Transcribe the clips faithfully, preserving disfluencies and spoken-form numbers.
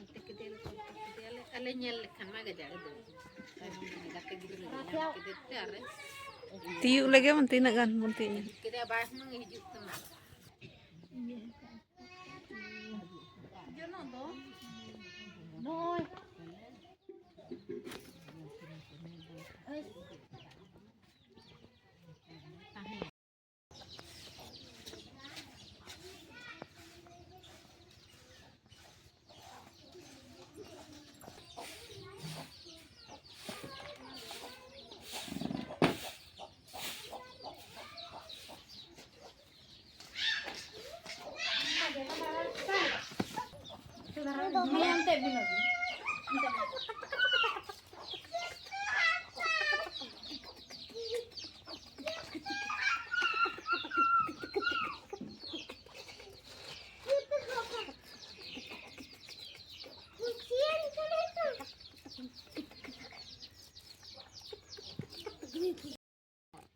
ᱚᱱᱛᱮ ᱠᱮᱫᱮ ᱞᱮ, ᱚᱱᱛᱮ ᱠᱮᱫᱮᱭᱟᱞᱮ, ᱟᱞᱮ ᱧᱮᱞ ᱞᱮᱠᱷᱟᱱ ᱢᱟ ᱜᱟᱡᱟᱲ ᱫᱚ᱾ ᱜᱟᱛᱮ ᱜᱤᱫᱽᱨᱟᱹ ᱞᱮ ᱧᱟᱢ ᱠᱮᱫᱮ ᱛᱮ ᱟᱨ ᱛᱤᱭᱩᱜ ᱞᱮᱜᱮ ᱵᱚᱱ, ᱛᱤᱱᱟᱹᱜ ᱜᱟᱱ ᱵᱚᱱ ᱛᱤᱭᱩᱜ ᱧᱟᱢ ᱠᱮᱫᱮᱭᱟ, ᱵᱟᱭ ᱦᱩᱱᱟᱹᱝ ᱦᱤᱡᱩᱜ ᱠᱟᱱᱟ᱾ ᱡᱚᱱᱚᱜ ᱫᱚ ᱱᱚᱜᱼᱚᱭ᱾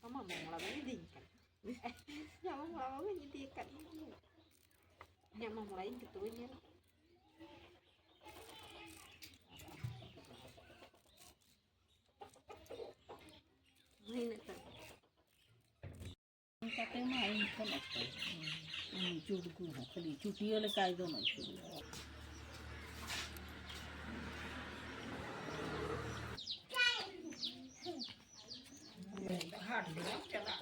ᱟᱢᱟᱜ ᱢᱟᱢᱞᱟ ᱵᱟᱹᱧ ᱤᱫᱤᱭ ᱠᱟᱱ᱾ ᱤᱧᱟᱹᱜ ᱢᱟᱢᱞᱟ ᱵᱟᱹᱧ ᱤᱫᱤᱭ ᱠᱟᱱ᱾ ᱤᱧᱟᱹᱜ ᱢᱟᱢᱞᱟ ᱤᱧ ᱜᱮᱛᱚ ᱵᱟᱹᱧ ᱧᱮᱞ᱾ ᱦᱩᱭᱱᱟ ᱛᱚ᱾ ᱠᱟᱛᱮ ᱢᱟ ᱤᱧ ᱴᱷᱮᱱ ᱚᱠᱚᱭ? ᱩᱱᱤ ᱪᱩᱰᱜᱩ ᱦᱚᱸ ᱠᱷᱟᱹᱞᱤ ᱪᱩᱴᱭᱟᱹ ᱞᱮᱠᱟᱭ ᱫᱚᱱ ᱦᱚᱪᱚᱭᱟ᱾ ᱦᱟᱴ ᱜᱮ ᱵᱟᱢ ᱪᱟᱞᱟᱜ᱾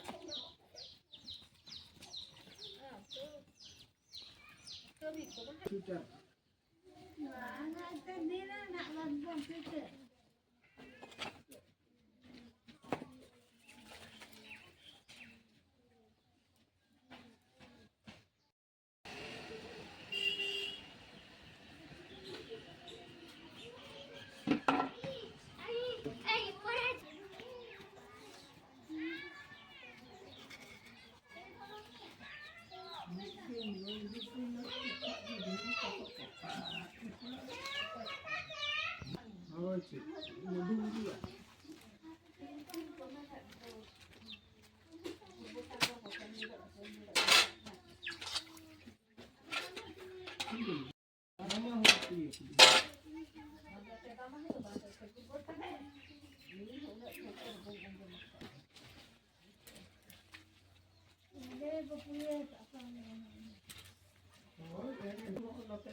ᱦᱳᱭ, ᱮᱱ ᱦᱤᱞᱳᱜ ᱱᱚᱛᱮ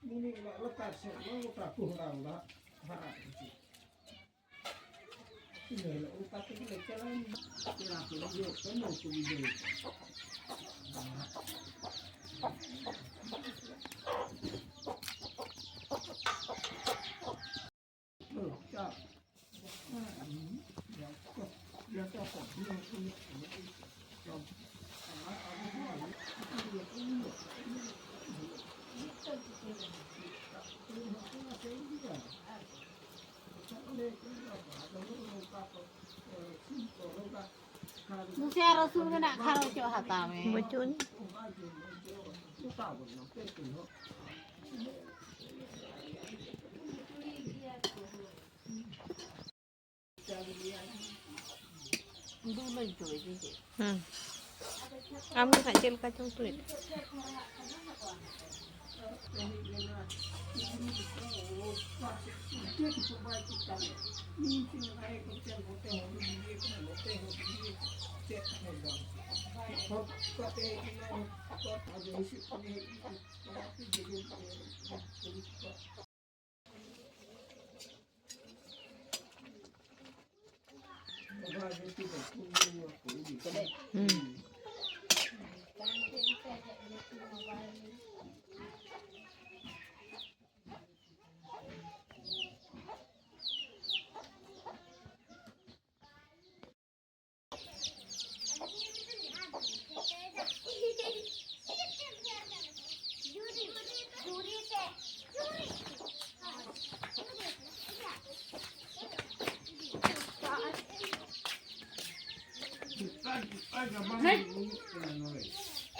ᱢᱤᱱᱤ ᱚᱲᱟᱜ ᱞᱟᱛᱟᱨ ᱥᱮᱫ ᱫᱚ ᱜᱚᱴᱟ ᱠᱚᱦᱲᱟ ᱚᱲᱟᱜ ᱦᱟᱨᱟ ᱤᱫᱤ᱾ ᱤᱱᱟᱹ ᱦᱤᱞᱳᱜ ᱚᱱᱠᱟ ᱛᱮᱜᱮ ᱞᱮ ᱪᱟᱞᱟᱣ ᱮᱱᱟ᱾ ᱯᱮᱲᱟ ᱠᱚ ᱡᱚᱛᱚ ᱱᱚᱣᱟ ᱠᱚ ᱵᱤᱫᱟᱹᱭ ᱠᱚᱣᱟ᱾ ᱱᱟᱥᱮᱭᱟᱜ ᱨᱟᱹᱥᱩᱱ ᱜᱮ ᱱᱟᱜ ᱠᱷᱟᱨᱚᱪᱚᱜ ᱦᱟᱛᱟᱣ ᱢᱮ᱾ ᱵᱟᱹᱪᱩᱜ ᱟᱹᱱᱤᱡ᱾ ᱫᱩᱞᱟᱹᱧ ᱛᱚᱵᱮ ᱡᱮ ᱪᱮᱫ? ᱦᱩᱸ᱾ ᱟᱢ ᱜᱮ ᱱᱟᱜ ᱪᱮᱫ ᱞᱮᱠᱟ ᱪᱚᱢ ᱩᱛᱩᱭᱮᱫ?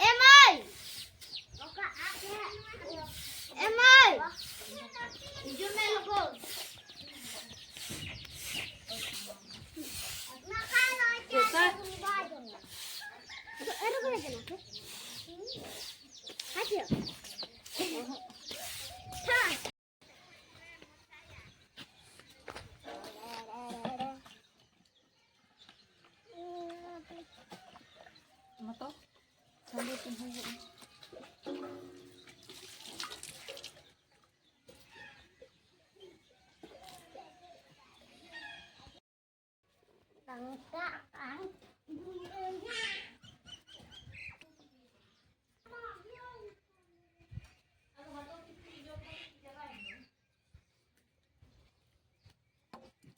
ᱮ ᱢᱟᱹᱭ! ᱮ ᱢᱟᱹᱭ! ᱦᱤᱡᱩᱜ ᱢᱮ ᱞᱚᱜᱚᱱ᱾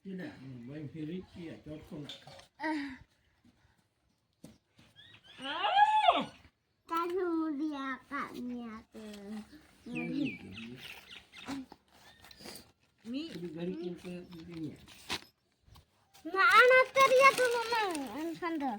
ᱪᱮᱫᱟᱜ ᱵᱟᱹᱧ ᱯᱷᱮᱨᱤᱡ ᱠᱮᱭᱟ ᱪᱚᱴ ᱠᱷᱚᱱᱟᱜ? ᱠᱟᱹᱡᱩ ᱢᱩᱰᱤ ᱟᱠᱟᱫ ᱢᱮᱭᱟ ᱛᱚ᱾ ᱢᱤᱫ ᱜᱷᱟᱹᱲᱤᱡ ᱪᱤᱱᱛᱟᱹ ᱤᱫᱤᱧᱟ᱾ ᱱᱟ ᱟᱱᱟ ᱛᱮᱨᱤᱭᱟ ᱫᱩᱱᱩ ᱱᱟᱝ ᱮᱱᱠᱷᱟᱱ ᱫᱚ᱾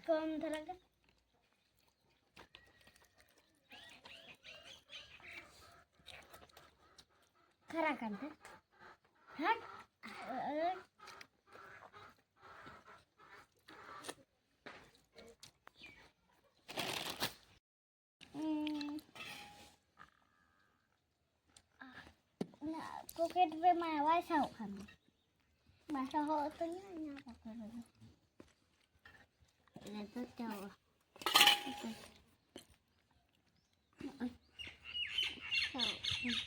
ᱠᱚᱢ ᱫᱷᱟᱨᱟ ᱜᱮ᱾ ᱠᱷᱟᱨᱟ ᱠᱟᱱ ᱛᱮ᱾ ᱦᱟᱴ᱾ ᱚᱱᱟ ᱯᱚᱠᱮᱴ ᱨᱮᱢᱟ ᱵᱟᱭ ᱥᱟᱦᱚᱵ ᱠᱟᱱ ᱫᱚ᱾ ᱵᱟᱭ ᱥᱟᱦᱚᱵ ᱩᱛᱟᱹᱨ ᱤᱧᱟᱹᱜ ᱯᱚᱠᱮᱴ ᱨᱮᱫᱚ᱾ ᱨᱮᱫᱚ ᱪᱟᱵᱟ᱾ ᱥᱟᱦᱚᱵ ᱠᱟᱱᱟ᱾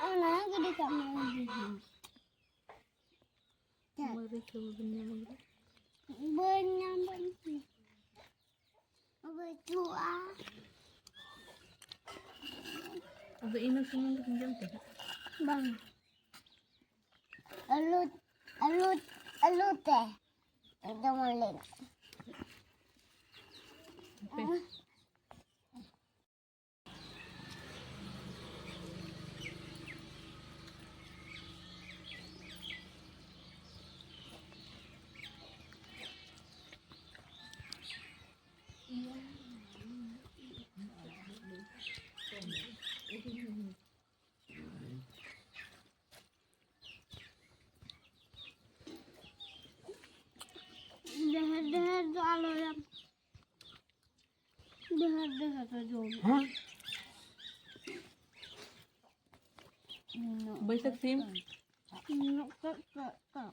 ᱚᱱᱟ ᱜᱤᱰᱤ ᱠᱟᱜ ᱢᱮ᱾ ᱢᱟᱹᱨᱤᱪ ᱦᱚᱸ ᱵᱟᱵᱤᱱ ᱧᱟᱢ ᱠᱟᱫᱟ? ᱵᱟᱹᱧ ᱧᱟᱢ, ᱵᱟᱹᱧ ᱧᱟᱢ᱾ ᱵᱟᱹᱪᱩᱜᱼᱟ᱾ ᱟᱫᱚ ᱤᱱᱟᱹ ᱥᱩᱢᱩᱝ ᱜᱮᱢ ᱡᱚᱢ ᱠᱮᱫᱟ? ᱵᱟᱝ᱾ ᱟᱹᱞᱩ, ᱟᱹᱞᱩ, ᱟᱹᱞᱩ ᱛᱮ ᱡᱮᱢᱚᱱ ᱞᱮ ᱰᱷᱮᱨ ᱰᱷᱮᱨ ᱫᱚ ᱟᱞᱚᱭᱟᱢ᱾ ᱰᱷᱮᱨ ᱰᱷᱮᱨ ᱫᱚ ᱡᱚᱢ᱾ ᱦᱮᱸ? ᱵᱟᱹᱭᱥᱟᱹᱠᱷ ᱥᱤᱢ᱾ ᱱᱩᱱᱟᱹᱜ ᱠᱚᱡ ᱠᱚᱡ ᱠᱚᱡ᱾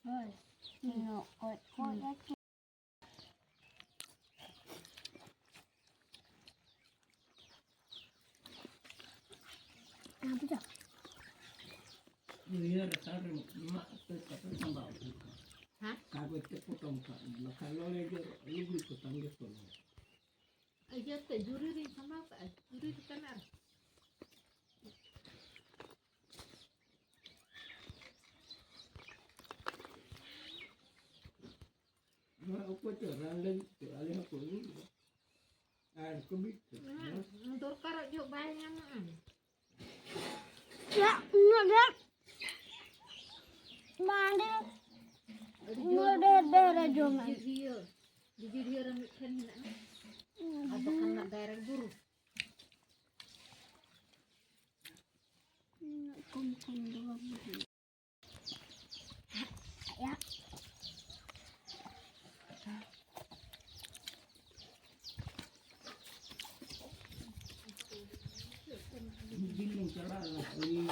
ᱦᱳᱭ᱾ ᱱᱩᱱᱟᱹᱜ ᱠᱚᱡ ᱠᱚᱡ᱾ ᱦᱮᱸ, ᱵᱩᱡᱷᱟᱹᱣ᱾ ᱱᱤᱭᱟᱹ ᱨᱟᱠᱷᱟ ᱨᱮ ᱢᱟᱜ ᱩᱛᱟᱹᱨ ᱠᱟᱛᱮ ᱥᱟᱢᱵᱟᱣ ᱦᱩᱭᱩᱜᱼᱟ᱾ ᱦᱮᱸ? ᱠᱟᱜᱚᱡᱽ ᱛᱮ ᱯᱚᱴᱚᱢ ᱠᱟᱜ ᱢᱮ, ᱵᱟᱠᱷᱟᱱ ᱱᱚᱰᱮ ᱜᱮ ᱞᱩᱜᱽᱲᱤ ᱠᱚ ᱛᱟᱢ ᱡᱚᱛᱚ ᱱᱚᱰᱮ᱾ ᱤᱭᱟᱹ ᱛᱮ ᱡᱷᱩᱨᱤ ᱨᱤᱧ ᱥᱟᱢᱵᱟᱣ ᱠᱟᱜᱼᱟ, ᱡᱷᱩᱨᱤ ᱨᱮ ᱛᱟᱱᱮ ᱟᱨ ᱱᱚᱣᱟ ᱚᱠᱚᱭ ᱪᱚ ᱨᱟᱱ ᱞᱟᱹᱜᱤᱫ ᱛᱮ ᱟᱞᱮ ᱦᱚᱸᱠᱚ ᱟᱹᱜᱩ ᱞᱮᱫᱟ᱾ ᱟᱨ ᱠᱚ ᱵᱤᱫ ᱠᱮᱫᱟ᱾ ᱦᱩᱸ, ᱫᱚᱨᱠᱟᱨᱚᱜ ᱡᱚᱦᱚᱜ ᱵᱟᱭ ᱧᱟᱢᱚᱜᱼᱟ᱾ ᱪᱮᱫᱟᱜ ᱩᱱᱟᱹᱜ ᱰᱷᱮᱨ? ᱵᱟᱝ ᱰᱷᱮᱨ᱾ ᱟᱹᱰᱤ ᱩᱱᱟᱹᱜ ᱡᱳᱨ ᱰᱷᱮᱨ ᱰᱷᱮᱨ ᱮ ᱡᱚᱢᱟ᱾ ᱰᱤᱡᱤ ᱰᱷᱤᱭᱟᱹ, ᱰᱤᱡᱤ ᱰᱷᱤᱭᱟᱹ ᱨᱮ ᱢᱤᱫᱴᱷᱮᱱ ᱢᱮᱱᱟᱜᱼᱟ᱾ ᱟᱨ ᱵᱟᱠᱷᱟᱱ ᱢᱟ direct ᱵᱩᱨᱩ᱾ ᱩᱱᱟᱹᱜ ᱠᱚᱢ ᱠᱚᱢ ᱫᱚ ᱵᱟᱝ ᱵᱩᱡᱷᱟᱹᱜᱼᱟ᱾ ᱢᱤᱫ ᱫᱤᱱ ᱞᱤᱧ ᱪᱟᱞᱟᱜᱼᱟ, ᱩᱱᱤ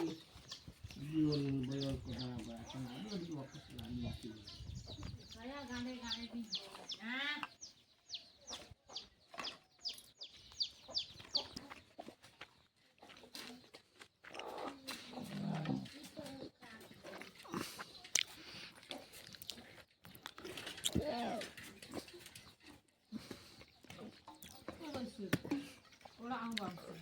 ᱡᱤᱭᱚᱱ ᱵᱚᱭᱚᱞ ᱠᱚ ᱫᱟᱬᱟ ᱵᱟᱲᱟ ᱠᱟᱱᱟ, ᱟᱫᱚ ᱟᱹᱰᱤ ᱵᱟᱠᱚ ᱪᱟᱞᱟᱜᱼᱟ, ᱱᱤᱭᱟᱹ ᱠᱚ᱾ ᱠᱟᱭᱟ ᱜᱟᱸᱰᱮ ᱜᱟᱸᱰᱮ ᱵᱤᱱ ᱨᱚᱲᱟ᱾ ᱚᱲᱟᱜ ᱦᱚᱸ ᱵᱟᱝ ᱥᱩᱨ᱾